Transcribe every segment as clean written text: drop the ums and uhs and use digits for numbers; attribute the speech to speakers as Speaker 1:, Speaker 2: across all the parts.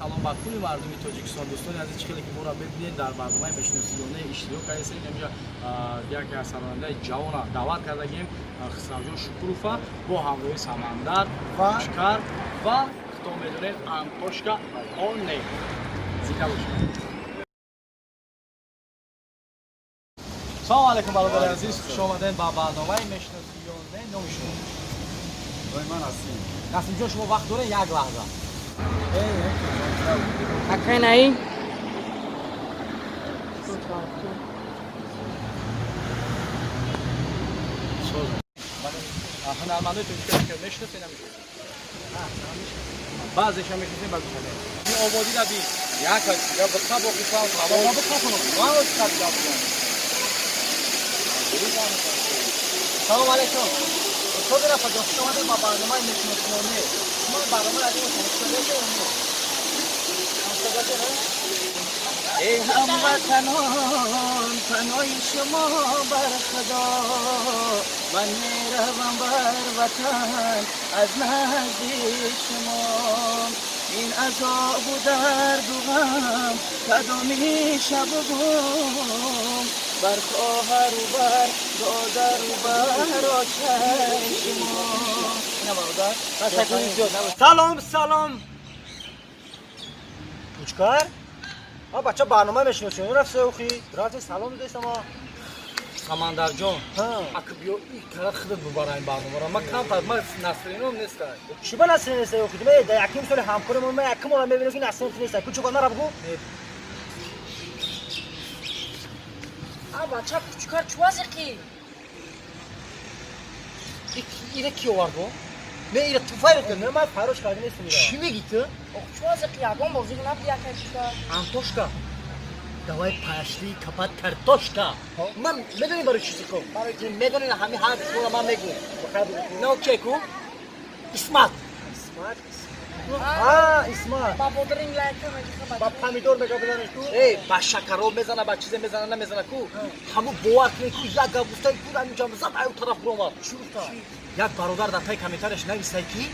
Speaker 1: Салом ба кулли мардуми Тоҷикистон. Дӯстони азиз, чӣ хеле ки моро мебинед, дар барномаи «Мешиносиёне» иштирок кардастем. Инҷа яке аз сарояндаи ҷавона даъват кардагем, Хисравҷон Шукурова, бо ҳамроҳи Самандар
Speaker 2: Ва
Speaker 1: Кучкар ва худтон медонед, Антошка Оне. Зинда бошед. Салому алайкум, бародари азиз, хуш омадед ба барномаи «Мешиносиёне». Номи шумо?
Speaker 2: Ой, ман Насим.
Speaker 1: Насимҷон, шумо вақт доред як лаҳза?
Speaker 3: Акай наи?
Speaker 1: Ҳунармандои тоҷикиро мешиносед, намешиносед? Баъзеша мешиносем, баъзеша не. Ин ободира би як я биқа боқиса. Салом алайкум, устоди Рафаҷон, хуш омадед ба барномаи «Мешиносиёне». Шумо барномаи аз ин тамошо?
Speaker 4: Эй ҳамватанон, паноҳи шумо бар Худо, ман меравам бар ватан аз назди шумо. Ин азобу дарду ғам кадоми шабу бом, бар хоҳару бар додару бар очаи шумо. Ина бародар.
Speaker 1: Ташаккури зиёд.
Speaker 2: Салом, салом. Кучкар? А бача, барнома мешиносӣ? Рафт охи. Рафти, салом додӣ ма.
Speaker 1: Самандарҷон,
Speaker 2: Ҳа.
Speaker 1: Ака, биё и кара худат бубара ин барномаро. Ма камтар, ма настроениям неста.
Speaker 2: Чӣ ба настроение нест охи? Ме да яким соли ҳамкори мо, ма яким ора мебинем, ки настроение нест. Кучук нара бугу.
Speaker 3: А бача, Кучкар чувазиқи?
Speaker 1: Ира ки овард бо? Не, ира ту файрот кард.
Speaker 2: Не, ман фарош карда нестам ира.
Speaker 1: Чӣ мегӣ ту?
Speaker 3: Ох, чувазиқи, ягон бозиқ набуд, акай Кучкар.
Speaker 1: Антошка, давай пошли копать картошка. Ман медонӣ барои чӣ зиқо? Медонӣ, ҳами ҳар шумо ман мегӯм. На, окей ку? Исмат.
Speaker 2: Исмат. А, Исмат.
Speaker 3: Ба бодринг лайка мегиха.
Speaker 2: Ба помидор мега бизанеш ку?
Speaker 1: Эй, ба шакароб мезана, ба чизе мезана, намезана ку? Ҳаму бовар кунед ку, як гап гуфта ку, ҳамин ҷам зад аю тараф буромад.
Speaker 2: Чӣ гуфта?
Speaker 1: Як бародар дар таи комментарияш нависай, ки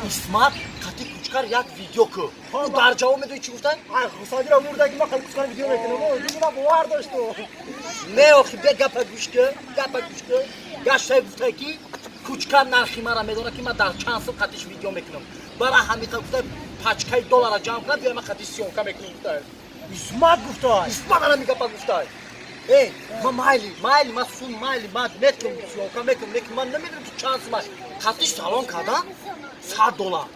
Speaker 1: Исмат қати Кучкар як видео ку. Ӯ дар ҷавоб медони чӣ гуфтан?
Speaker 2: Ай, Хусадира мурда, ки ман қати Кучкар видео мекунам. О, диги ман бовар дошту.
Speaker 1: Не, охи, бе, гапа гӯш ку, гапа гӯш ку. Гаштай гуфтай, ки Кучкар нархи мара медонад, ки ман дар чанд сум қатиш видео мекунам. Бара ҳамиқа гуфтай, пачкаи доллара ҷамъ кунад, биёй, ман қатиш съёмка мекунам, гуфтай.
Speaker 2: Исмат гуфта.
Speaker 1: Исмат ана мигапа гуфтай. Эй, ман майли, майли, ман сум майли, ман метунам, съёмка мекунам, лекин ман намедонам, ки чанд сум аст. Қатиш салон кардан 100 доллар,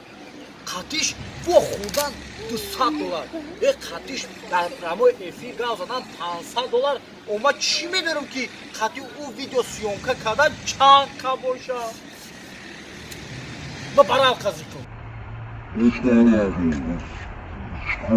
Speaker 1: қатиш бо хӯрдан 200 доллар, э, қатиш дар прямой эфир гав задан 500 доллар. О, ман чӣ медонам, ки қати ӯ видео съёмка кардан чанд ка боша? Ма барав қазӣ кун.
Speaker 5: Что?